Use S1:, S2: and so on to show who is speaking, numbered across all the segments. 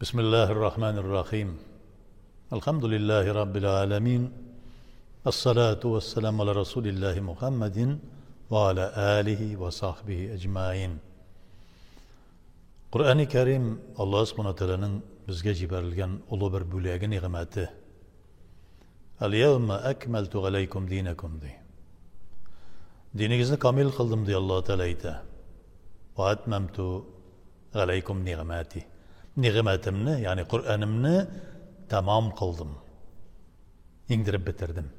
S1: Бисмиллаһир рахманир рахим. Әлхәмдүлиллаһи раббил аламин. Ассалату вассаламу аля расулиллаһи Мухаммадин ва аля алихи ва сахбихи әҗмаин. Коръәни Кәрим Аллаһ Субхана Тәгаләнең безгә җибәрелгән олы бер бүләге, нигъмәте. Әл-яума әкмәлту галәйкум динәкум ди. Динегезне камил кылдым ди Аллаһ Тәгалә әйтә. Ва әтмәмту галәйкум нигъмәти. Нигъмәтемне, ягъни Коръәнемне тәмам кылдым. Иңдереп бетердем.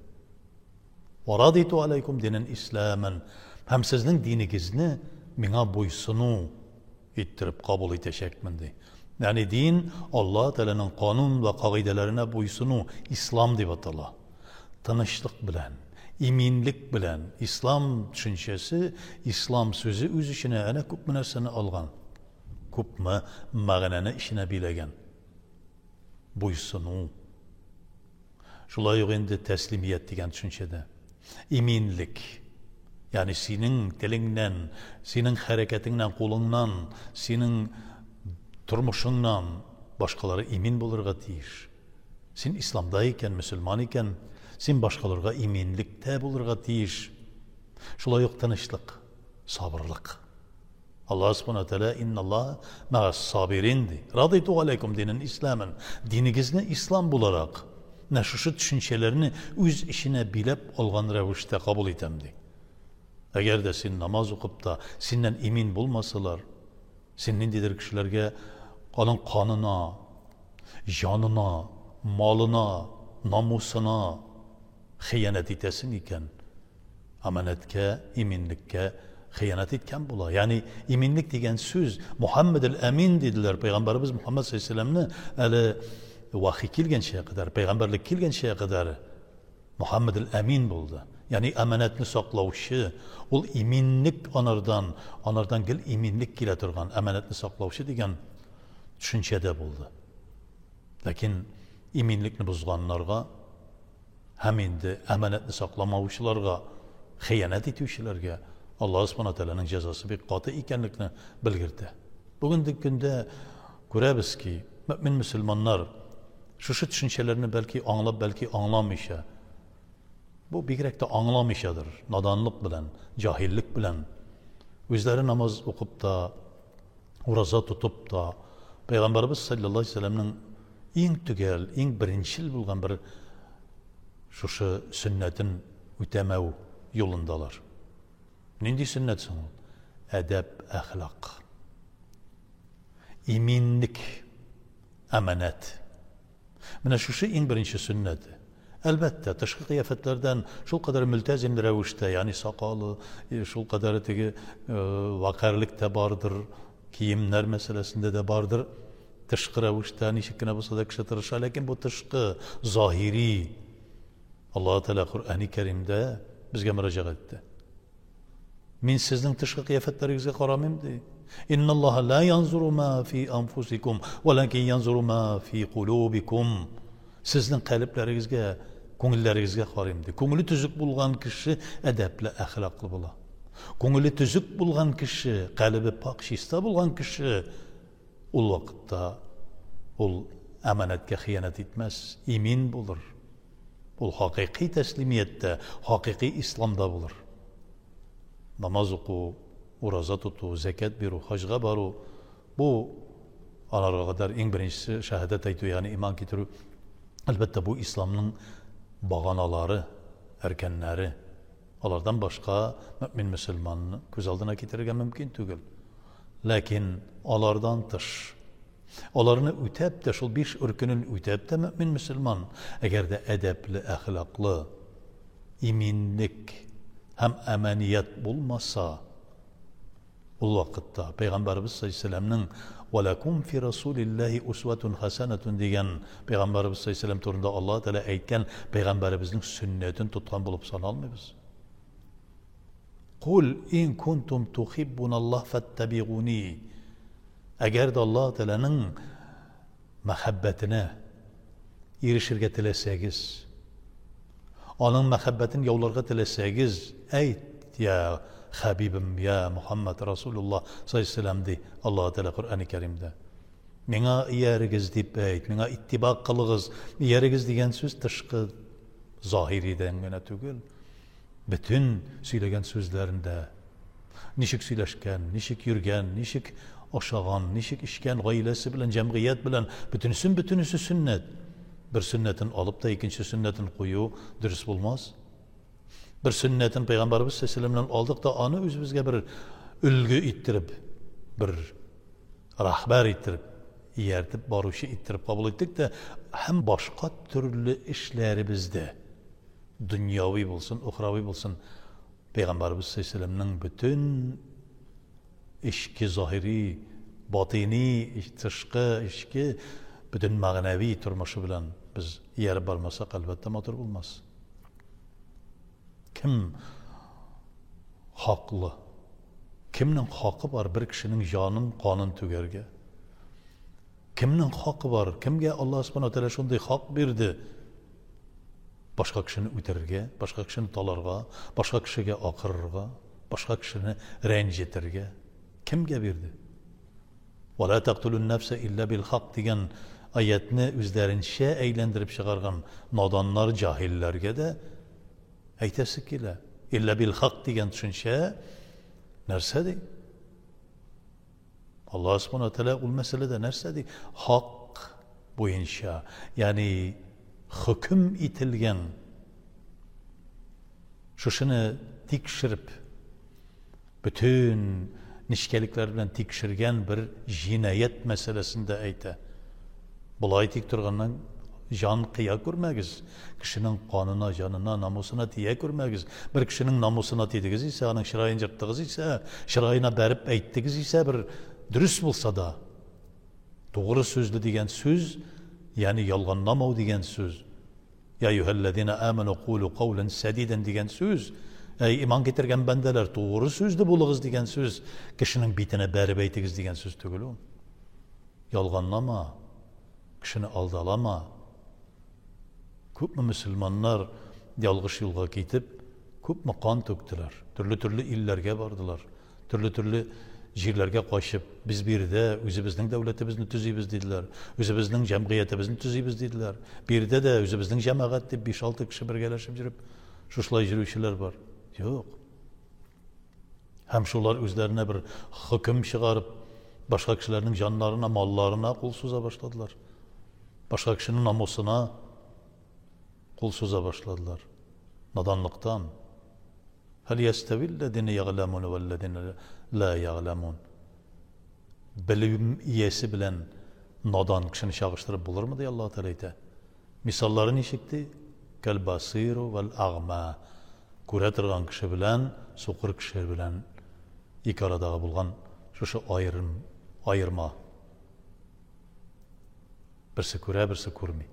S1: Ва радиту алейкум динен исламен. Һәм сезнең динегезне миңа буйсыну иттереп кабул итәчәкмен ди. Ягъни дин Аллаһ Тәгаләнең канун вә кагыйдәләренә буйсыну, ислам дип атала. Тынычлык белән, иминлек белән ислам төшенчәсе, ислам сүзе үз эченә әнә күпме нәрсәне алган, күпме мәгънәне эченә биләгән. Буйсыну. Шулай ук инде тәслимият дигән төшенчә дә. Иминлек. Ягъни синең телеңнән, синең хәрәкәтеңнән, кулыңнан, синең тормышыңнан башкалары имин булырга тиеш. Син исламда икән, мөселман икән, син башкаларга иминлектә булырга тиеш. Шулай ук тынычлык, сабырлык. Аллаһ Субхана Тәгалә инналлаһ мәгас сабирин ди. Радиту алейкум динен исламын. Динегезне ислам буларак, менә шушы төшенчәләрне үз эченә биләп алган рәвештә кабул итәм ди. Әгәр дә син намаз укып та, синнән имин булмасалар, син ниндидер кешеләргә аның канына, җанына, малына, намусына хыянәт итәсең икән, Аманәткә, иминлеккә хыянәт иткән була. Ягъни иминлек дигән сүз Мухаммед әл-Әмин диделәр. Пәйгамбәребез Мухаммад саллаллаху әле вахи килгәнчә кадәр, пәйгамбәрлек килгәнчә кадәр Мухаммед әл-Әмин булды. Ягъни аманәтне саклаучы, ул иминлек анардан, анардан гел иминлек килә торган аманәтне саклаучы дигән төшенчәдә булды. Ләкин иминлекне бозганнарга Һәм инде әманәтне сакламаучыларга, хыянәт итүчеләргә Аллаһ Субхана Тәгаләнең җәзасы бик каты икәнлекне белгертә. Бүгенге көндә күрәбез ки, мөэмин мөселманнар шушы төшенчәләрне бәлки аңлап, бәлки аңламыйча, бу бигрәк тә аңламыйчадыр, наданлык белән, җаһиллек белән үзләре намаз укып та, ураза тотып та, Пәйгамбәребез саллаллаһу алейһи вәсәлләмнең иң төгәл, иң беренчел булган бер шушы сөннәтен үтәмәү юлындалар. Нинди сөннәт соң ул? Әдәп, әхлак. Иминлек, әманәт. Менә шушы иң беренче сөннәте. Әлбәттә, тышкы кыяфәтләрдән шулкадәр мөлтәзим рәвештә, ягъни сакалы, шулкадәр теге вәкарьлек тә бардыр, киемнәр мәсьәләсендә дә бардыр. Тышкы рәвештә ничек кенә булса да кеше тырыша, ләкин бу тышкы, заһири. Аллаһ Тәгалә Коръәни Кәримдә безгә мөрәҗәгать итте. Мин сезнең тышкы кыяфәтләрегезгә карамыйм, ди. Инналлаһа ла янзуру ма фи анфусикум, валакин янзуру ма фи кулубикум. Сезнең калебләрегезгә, күңелләрегезгә карыйм, ди. Күңеле төзек булган кеше әдәпле, әхлаклы була. Күңеле төзек булган кеше, калебе пак, чиста булган кеше ул вакытта ул әманәткә хыянәт итмәс, имин булыр. Ул хакыйкый тәслимияттә, хакыйкый исламда булыр. Намаз уку, ураза тоту, зәкят бирү, хаҗга бару, бу аларга кадәр иң беренчесе шәһадәт әйтү, ягъни иман китерү. Әлбәттә, бу исламның баганалары, әркәннәре. Алардан башка мөэмин мөселманны күз алдына китерергә мөмкин түгел. Ләкин алардан тыш, аларны үтәп тә, шул биш өркенен үтәп тә мөэмин мөселман, әгәр дә әдәпле, әхлаклы, иминлек һәм әманият булмаса, ул вакытта Пәйгамбәребез саллаллаһу алейһи вәсәлләмнең «Вәләкум фи расулиллаһи усватун хәсәнәтун» дигән Пәйгамбәребез саллаллаһу алейһи вәсәлләм турында Аллаһ Тәгалә әйткән Пәйгамбәребезнең сөннәтен тоткан булып саналмыйбыз. Кул ин кунтум тухиббуналлаһ фәттәбигуни. Әгәр дә Аллаһ Тәгаләнең мәхәббәтенә ирешергә теләсәгез, аның мәхәббәтен яуларга теләсәгез, әйт, я хәбибем, я Мухаммад Расулуллаһ саллаллаһу алейһи ва сәлләм, ди Аллаһ Тәгалә Коръәни Кәримдә. Миңа иярегез дип әйт, миңа иттиба кылыгыз. Иярегез дигән сүз тышкы заһиридән генә түгел. Бөтен сөйләгән сүзләрендә ничек сөйләшкән, ничек йөргән, ничек ашаган, ничек эчкән, гаиләсе белән, җәмгыять белән, бөтенесен бөтенесе сөннәт. Бер сөннәтен алып та икенче сөннәтен кую дөрес булмас. Бер сөннәтен пәйгамбәребез саллаллаһу алдык та аны үзебезгә бер өлге иттереп, бер рәһбәр иттереп, ияртеп баручы иттереп кабул иттек тә һәм башка төрле эшләребездә дөньяви булсын, ухрави булсын, пәйгамбәребез саллаллаһу бөтен эчке заһири, батыни, тышкы, эчке бөтен мәгънәви тормышы белән без ияреп бармасак, әлбәттә, матур булмас. Кем хаклы? Кемнең хакы бар бер кешенең җанын, канын түгәргә? Кемнең хакы бар? Кемгә Аллаһ Субхану Тәгалә шундый хак бирде? Башка кешене үтерергә, башка кешене таларга, башка кешегә акырырга, башка кешене рәнҗетергә. Кемгә бирде? Ва ла тактулун нафса илля бил хак дигән аятны үзләренчә әйләндереп чыгарган наданнар, җаһилләргә дә әйтәсе килә. Илля бил хак дигән төшенчә нәрсә ди? Аллаһ Субхану Тәгалә ул мәсьәләдә нәрсә ди? Хак буенча, ягъни хөкем ителгән шушыны тикшереп, бөтен нечкәлекләр белән тикшергән бер җинаять мәсьәләсендә әйтә. Болай тик торганнан җан кыя күрмәгез. Кешенең канына, җанына, намусына тия күрмәгез. Бер кешенең намусына тидегез исә, аның чыраен жырттыгыз исә, чыраена бәреп әйттегез исә, бер дөрес булса да, тугры сүзле дигән сүз, ягъни ялганламау дигән сүз. Я юһәлләзина аману кулу каулан сәдидан дигән сүз. Әй иман китергән бәндәләр, тугры сүзле булыгыз дигән сүз, кешенең битенә бәреп әйтегез дигән сүз түгел ул. Ялганлама, кешене алдалама. Күпме мөселманнар ялгыш юлга китеп, күпме кан түктеләр. Төрле-төрле илләргә бардылар. Төрле-төрле җирләргә качып, без биредә үзебезнең дәүләтебезне төзибез диделәр, үзебезнең җәмгыятебезне төзибез диделәр. Биредә дә үзебезнең җәмәгать дип 5-6 кеше бергәләшеп йөреп, шушылай йөрүчеләр бар. Юк. Һәм шулар үзләренә бер хөкем чыгарып, башка кешеләрнең җаннарына, малларына кул суза башладылар. Башка кешенең намусына кул суза башладылар. Наданлыктан. Һәл ястәвилләзина ягъламун вәлләзина ла ягъламун. Белем иясе белән надан кешене чагыштырып булырмы ди Аллаһ Тәгалә әйтә. Мисаллары ничек ди? Кәл басиру вәл агма. Күрә торган кеше белән сукыр кеше белән ике арадагы булган шушы аерым аерма. Берсе күрә, берсе күрми.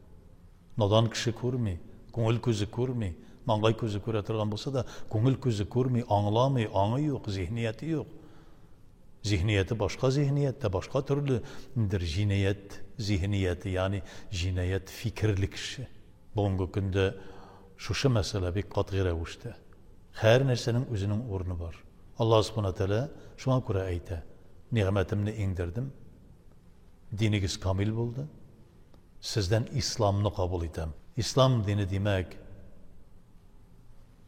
S1: Надан кеше күрми, күңел күзе күрми, маңгай күзе күрә торган булса да, күңел күзе күрми, аңламый, аңы юк, зиһнияте юк. Зиһнияте башка зиһнияттә, башка төрле ниндидер җинаять зиһнияте, ягъни җинаять фикерле кеше. Бүгенге көндә шушы мәсьәлә бик катгый рәвештә. Һәр нәрсәнең үзенең урыны бар. Аллаһ Субхана Тәгалә шуңа күрә әйтә: Нигъмәтемне иңдердем, динегез камил булды, сездән исламны кабул итәм. Ислам дине димәк,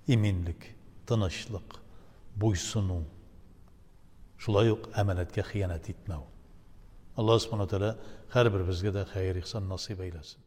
S1: иминлек, тынычлык, буйсыну, шулай ук әманәткә хыянәт итмәү. Аллаһ Субхана Тәгалә һәрберебезгә дә хәер-ихсан насыйп әйләсен.